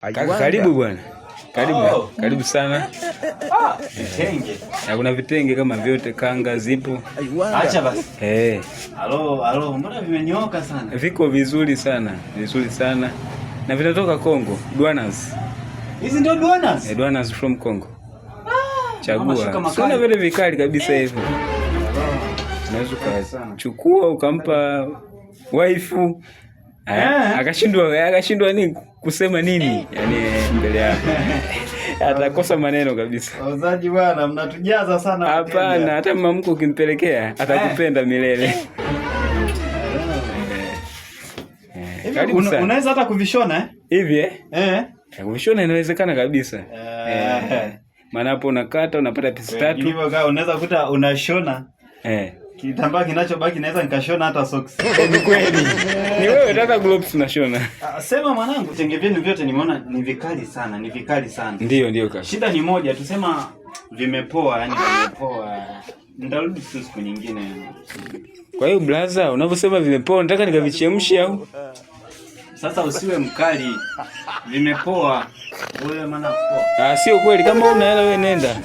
Kaka, karibu bwana. Karibu, Oh. karibu sana. Ah, vitenge. Na kuna vitenge kama vyote, kanga zipo. Acha basi. Eh, Halo, halo, mbona vimenyooka sana? Viko vizuri sana, vizuri sana. Na vinatoka Kongo, Duanas. Hizi ndio Duanas? Eh, Duanas from Congo. Mama, Chagua. shuka makali. Sio vile vikali kabisa hivyo. Unaweza ukachukua ukampa waifu. Eh. Akashindwa nini kusema nini, yani mbele yako atakosa maneno kabisa. Wauzaji bwana, mnatujaza sana Hapana, wateja. hata mama ukimpelekea atakupenda milele. Hivi Karibu sana. unaweza hata kuvishona, eh? Hivi, eh? Eh. Kuvishona inawezekana kabisa. Eh. Maana hapo unakata unapata pisi tatu. Hivyo kama unaweza kuta unashona kitambaa kinachobaki, naweza nikashona hata socks. Ni kweli. Ni wewe hata gloves unashona. Ah, sema mwanangu, vitenge vyenu vyote nimeona ni vikali sana, ni vikali sana. Ndio kaka. Shida ni moja, tusema vimepoa, yani vimepoa. Nitarudi tu siku nyingine. Kwa hiyo blaza, unavyosema vimepoa, nataka nikavichemshe au? Sasa usiwe mkali. Vimepoa. Wewe maana poa. Ah, sio kweli. Kama una hela wewe nenda.